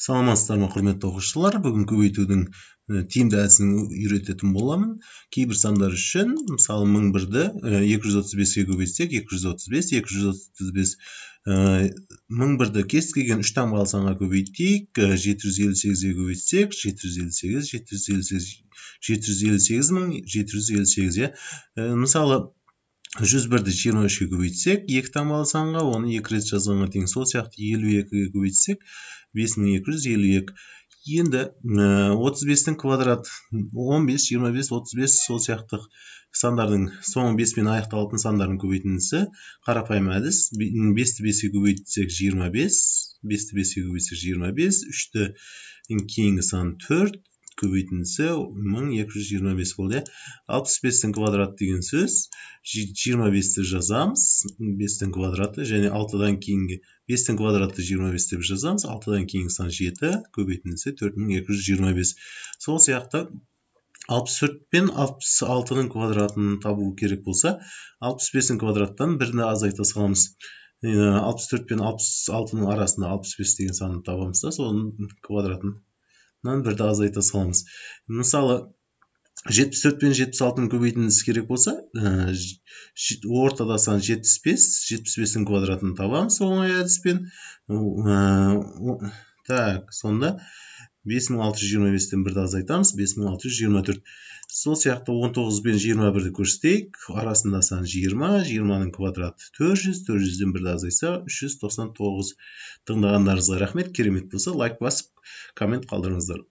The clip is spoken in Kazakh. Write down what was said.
Саламатсыздар ма, құрметті оқушылар! Бүгін көбейтудің тиімді әдісін үйрететін боламын. Кейбір сандар үшін, мысалы, 1001-ді 235-ге көбейтсек, 235, 235, 1001-ді кез келген үш таңбалы санға көбейтейік, 758-ге көбейтсек, 758, 758, 758 758, иә. Мысалы, 101-ді 23-ге көбейтсек, екі таңбалы санға, оны екі рет жазғанға тең. Сол сияқты 52-ге көбейтсек, 5252. Енді 35-тің квадрат, 15, 25, 35, сол сияқты сандардың соңы 5-пен аяқталатын сандардың көбейтіндісі қарапайым әдіс. 5-ті 5-ке көбейтсек, 25, 5-ті 5-ке көбейтсек, 25, 3-ті кейінгі сан 4, көбейтіндісі 1225 болды, иә. 65-тің квадраты деген сөз, 25-ті жазамыз, 5-тің квадраты және 6-дан кейінгі, 5-тің квадраты 25 деп жазамыз, 6-дан кейінгі сан 7, көбейтіндісі 4225. Сол сияқты 64 пен 66-ның квадратын табу керек болса, 65-тің квадраттан бірді азайта саламыз. 64 пен 66-ның арасында 65 деген санды табамыз да, соның квадратын бірді азайта саламыз. Мысалы, 74 пен 76-ның көбейтіндісі керек болса, ортада сан 75, 75-тің квадратын табамыз оңай әдіспен. Так, сонда 5625-тен бірді азайтамыз, 5624. Сол сияқты 19 пен 21-ді көрсетейік. Арасында сан 20, 20-ның квадраты 400, 400-ден бірді азайтса, 399. Тыңдағандарыңызға рахмет. Керемет болса, лайк басып, коммент қалдырыңыздар.